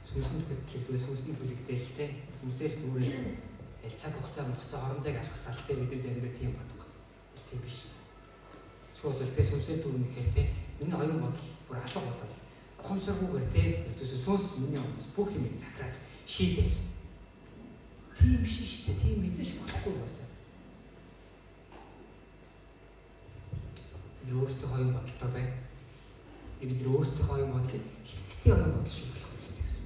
сүнсэнд хөтлөгдөл, сүнсэнд хүлэгдээл те сүнсээр дүүрэл аль цаг хугацаа мохцоо орон зайг алгасаал те бид нар заримдаа тийм бодох. Л тийм биш. Эсвэл те сүнсээр дүүрнэхээр те миний оюун бодол бүр алга болол ухамсаргүйгээр те ердөөсөө сүнс миний өмнөөс бүх юмыг захираад шийдэл. Тийм биш шүү дээ. Тийм эзэж болохгүй байсан. Бид нар өөрсдийнхөө оюун бодолтой байна. Тэгээ бид нар өөрсдийнхөө оюун бодлыг Христийн оюун бодол шиг болох хэрэгтэй гэсэн.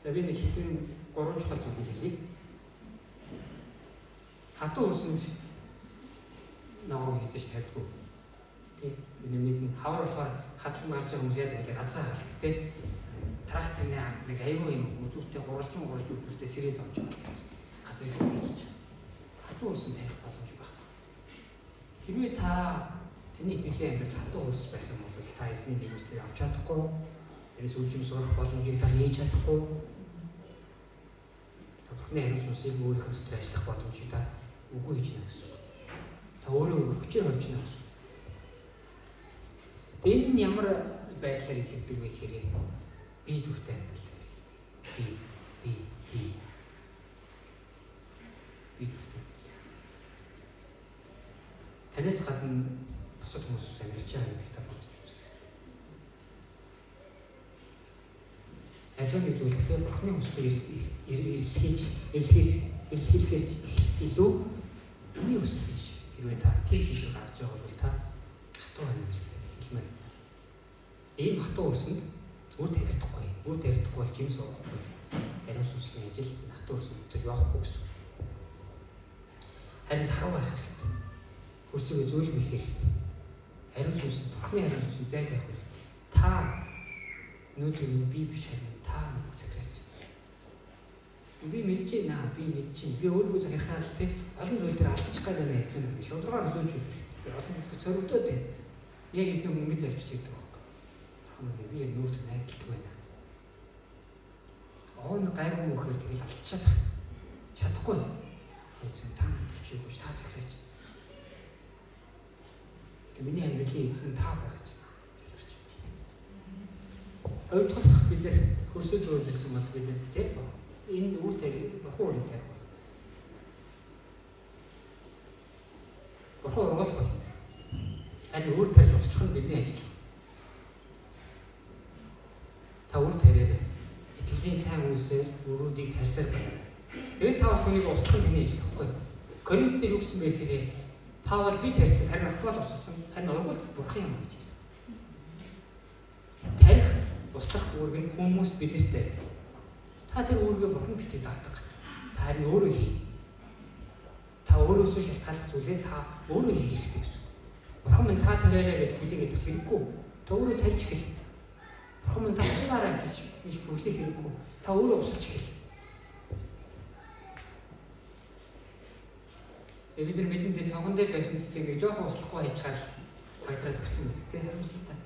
За би нэг хэдэн гурван чухал зүйлийг хэлье. Хатуу өрсөнд ногоон хийж тавьдгүй. Тэ бид нар мэднэ. Хавар болохоор хадлан гарч байгаа хүмүүс яадаг вэ? Газраа хаалдаг тэ. Тракторны ард нэг аюу юм үзүүртэй гурвалжин гурвалжин үзүүртэй сэрээ зовж байгаа. Газрыг сэргийж. Хатуу өрсөн тавих боломж байхгүй. Хэрвээ та таны итгэлийн амьдрал хатуу өрс байх юм бол та эзний нэгүслийг авч чадахгүй. Тэрээс үлжим сурах боломжийг та нээж чадахгүй. Та Бурхны ариун сүнсийг өөрийнхөө дотор ажиллах боломжийг та үгүй хийж байна гэсэн үг. Та өөрөө өөрийгөө хүчээр хорж байна гэсэн. Энэ нь ямар байдлаар илэрдэг вэ гэхээр би зүгтэй амьдрал хэрэгтэй. Би би би би зүгтэй. Танаас гадна бусад хүмүүс амьдарч байгаа гэдгийг та бодож үзэх хэрэгтэй. Альва нэг зүйлд те Бурхны хүслийг эрэлхийлж эрэлхийлэхээс илүү миний хүсэл гэж хэрвээ та тийм шийдвэр гаргаж байгаа бол та хатуу байна гэж хэлмээр. Ийм хатуу өрсөнд үр тавигдахгүй. Үр тавигдахгүй бол жимс уухгүй. Ариун сүнсний ажил хатуу өрсөнд дотор явахгүй гэсэн. Харин таруу байх хэрэгтэй. Хөрсөгөө зөөлмөх хэрэгтэй. Ариун сүнс, Бурхны ариун сүнс зай тавих хэрэгтэй. Та өнөөдөр минь би биш харин та намайг захираач. Би мэдэж байна. Би мэдэж байна. Би өөрийгөө захирахаар л тийм олон зүйл дээр алдчих гад байна эзэн минь. Шударгаар хүлээж өгөх. Би олон зүйлд соригдоод байна. Яг эзэн өмнө ингэж залбирч байдаг байхгүй. Бурхан минь би яг нүүрт найдалдаг байна. Оон гайгүй мөхөр тэгэл алдчихад. чадахгүй. Эзэн та надад хүч өгөөч, та захираач. Тэг миний амьдралын эзэн та байх гэж залбирч. Хоёрдугаар бид нэр хөрсөө зөөлсөн бол бид нэр тэг энэ үр тарих бурхан үрийг тарих бол. Бурхан ургуулах бол. Харин үр тарих услах нь бидний ажил. Та үр тариарай. Итгэлийн сайн үйлсээр өрүүдийг тарьсаар байна. Тэгээд та бас түүнийг услах нь таны ажил байхгүй. Коринт дээр юу гэсэн бэ гэхээр Паул би тарьсан, харин Апол усласан, харин ургуулт бурхан юм гэж хэлсэн. Тарих услах үүрэг нь хүмүүс биднэрт байдаг. Та тэр үүргээ бурхан битгий даатга. Та харин өөрөө хий. Та өөрөөсөө шалтгааллах зүйлээ та өөрөө хийх хэрэгтэй гэсэн. Бурхан минь та тариарай гэж хүлээгээд хэрэггүй. Та өөрөө тарьж эхэл. Бурхан минь та услаарай гэж хүлээх хэрэггүй. Та өөрөө услаж эхэл. Тэгээ бид нар мэдэндээ цонхон дээр тавьсан цэцгийг жоохон услахгүй хайчаад хагдрал өгсөн байдаг тийм харамсалтай.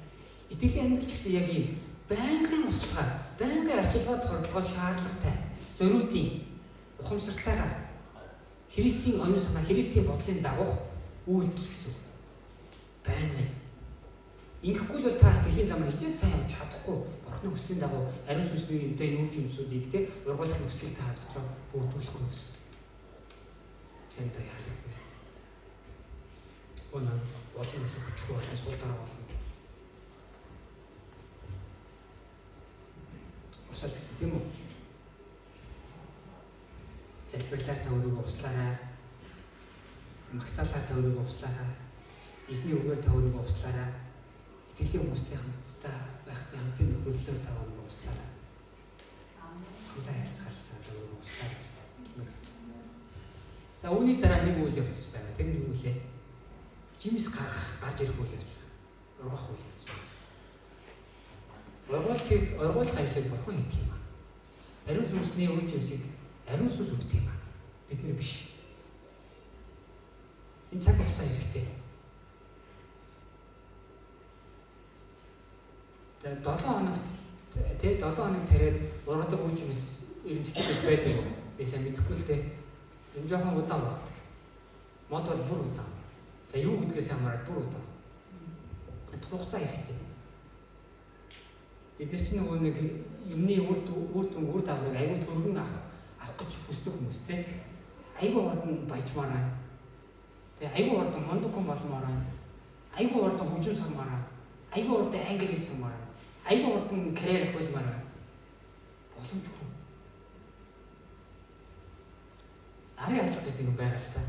Итгэлийн амьдрал ч гэсэн яг ийм байнгын услага, байнгын арчилгаа тордлогоо шаардлагатай. Зориудын ухамсартайгаар Христийн оюун санаа, Христийн бодлын дагуух үйлдэл гэсэн. Байнгын. Ингэхгүй бол та итгэлийн замаар хичээл сайн явж чадахгүй. Бурхны хүслийн дагуу ариун сүнсний юмтай нүүж юмсүүдийг те ургуулах хүслийг та дотроо бүрдүүлэхгүй гэсэн. Танд яалахгүй. Өнөө олон их хүчгүй болно, сул дараа болно. Усал гэсэн тийм үү? Залбирлаар та өөрийгөө услаарай. Магтаалаар та өөрийгөө услаарай. Эзний үгээр та өөрийгөө услаарай. Итгэлийн хүмүүстэй хамтдаа байхдаа хамтын нөхөрлөөр та өөрийгөө услаарай. Хамтаа харилцаа та өөрийгөө услаарай. За үүний дараа нэг үйл явц байгаа. Тэр нь юу вэ? Жимс гаргах, гарч ирэх үйл явц. Ургах үйл явц. Ургуулах ажлыг бурхан хийх юм аа. Ариун сүнсний үр жимсийг ариун сүнс өгдөг юм аа. Бид нар биш. Энэ цаг хугацаа хэрэгтэй. За 7 хоногт тий 7 хоног тариад ургадаг үр жимс эренцтэй гэж байдаг уу? Би сайн мэдэхгүй л дээ. Энэ жоохон удаан ургадаг. Мод бол бүр удаан. За юу гэдгээс хамаарат бүр удаан. Хугацаа хэрэгтэй. Бид нар чинь нөгөө нэг юмны үр дүн үр дагаврыг аягүй түргэн авах гэж хүсдэг хүмүүс те. Аягүй хурдан баяжмаар байна. Тэгээ аягүй хурдан мундаг хүн болмоор байна. Аягүй хурдан хөгжим сурмаар байна. Аягүй хурдан англи хэл сурмаар байна. Аягүй хурдан карьер ахиулмаар байна. Боломжгүй. Арын алга гэж нэг юм байгаа л та.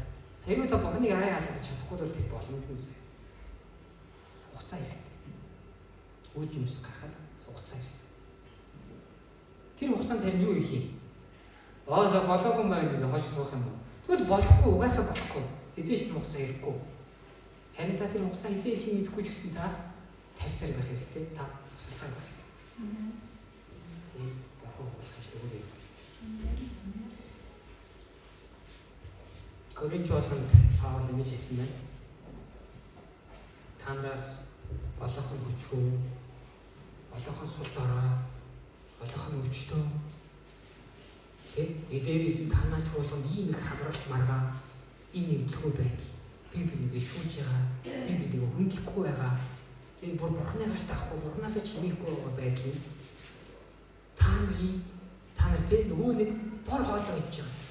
Хэрвээ та бурхныг арын алгаж чадахгүй бол тэр боломжгүй зэ. Хугацаа хэрэгтэй. Үр жимс гарахад хугацаа хэрэгтэй. Тэр хугацаанд харин юу хийх юм? Аа болоогүй маань гэж хойш суух юм уу? Тэгвэл болохгүй, угаасаа болохгүй. Хэзээ ч тэр хугацаа ирэхгүй. Харин та тэр хугацаа хэзээ ирэх юм мэдэхгүй ч гэсэн та тарьсаар байх хэрэгтэй. Та тусалсаар байх хэрэгтэй. Бурхан уулзах ажлыг үгүй юм. Коринт болгонд Паул ингэж хэлсэн байна. Та нараас олоохон хүчгүй, олоохон сул дорой, олоохон өвчтөн. Тэ? Тэгээ дээрээс нь танаа чуулганд ийм их хагарал маргаа, энэ нэгдлэхгүй байдал, би бинийг шүүж байгаа, би бинийг хүндлэхгүй байгаа. Тэгээ бүр бурхны гарт авахгүй, бурхнаасаа чимээхгүй байгаа байдал нь та нар тэ нөгөө нэг бор хоолой гэж байгаа.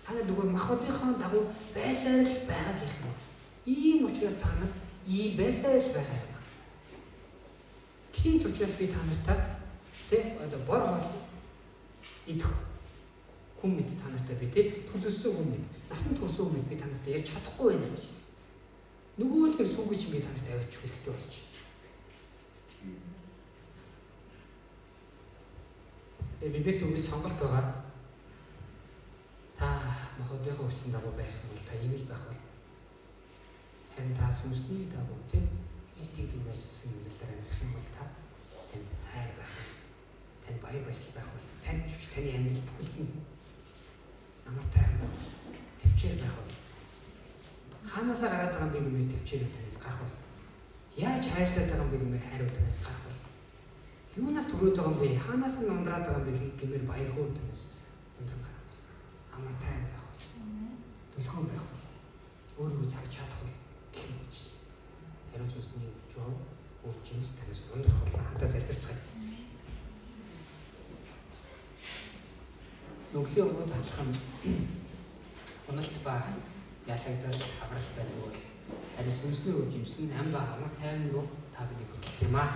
Та нар нөгөө махбодынхоо дагуу байсаар л байгаа гэх юм. Ийм учраас та нар ийм байсаар л байгаа юм. Тийм ч учраас би та нартай тэ одоо бор хоол идэх хүн мэд та нартай би тэ төлөвлөсөн хүн мэд насан турсан хүн мэд би та нартай ярьж чадахгүй байна гэж хэлсэн. Нөгөө л нэг сүнгүй чинь би та нартай авчих хэрэгтэй болж. Тэгээ бид нарт үгүй сонголт байгаа. Та махбодынхоо хүслийн дагуу байх юм бол та ийм л байх бол. Харин та сүнсний дагуу тийм Христийг дүр ажилласан амьдралаар амьдрах юм бол та танд хайр байх бол, танд баяр баясгал байх бол, танд таны амьдрал бүхэлд нь амар тайван байх бол, төвчээр байх бол, ханаасаа гараад байгаа юм бэ гэмээр төвчээр танаас гарах бол, яаж хайрлаад байгаа юм бэ гэмээр хайр танаас гарах бол, юунаас төрөөд байгаа юм бэ, хаанаас нь ундраад байгаа юм бэ гэмээр баяр хөөр танаас ундран гарах бол, амар тайван байх бол. Өөрийгөө цагж чадах бол гэх мэтчил. Ариун сүнсний жоо үр жимс танаас ундрах болон хамтаа залбирцгаая. Нүглийн өмнөд адилхан уналт ба ялагдал хагарал байдаг бол харин сүнсний үр жимс нь ам ба амар тайван руу та биднийг хөтлөх юм аа.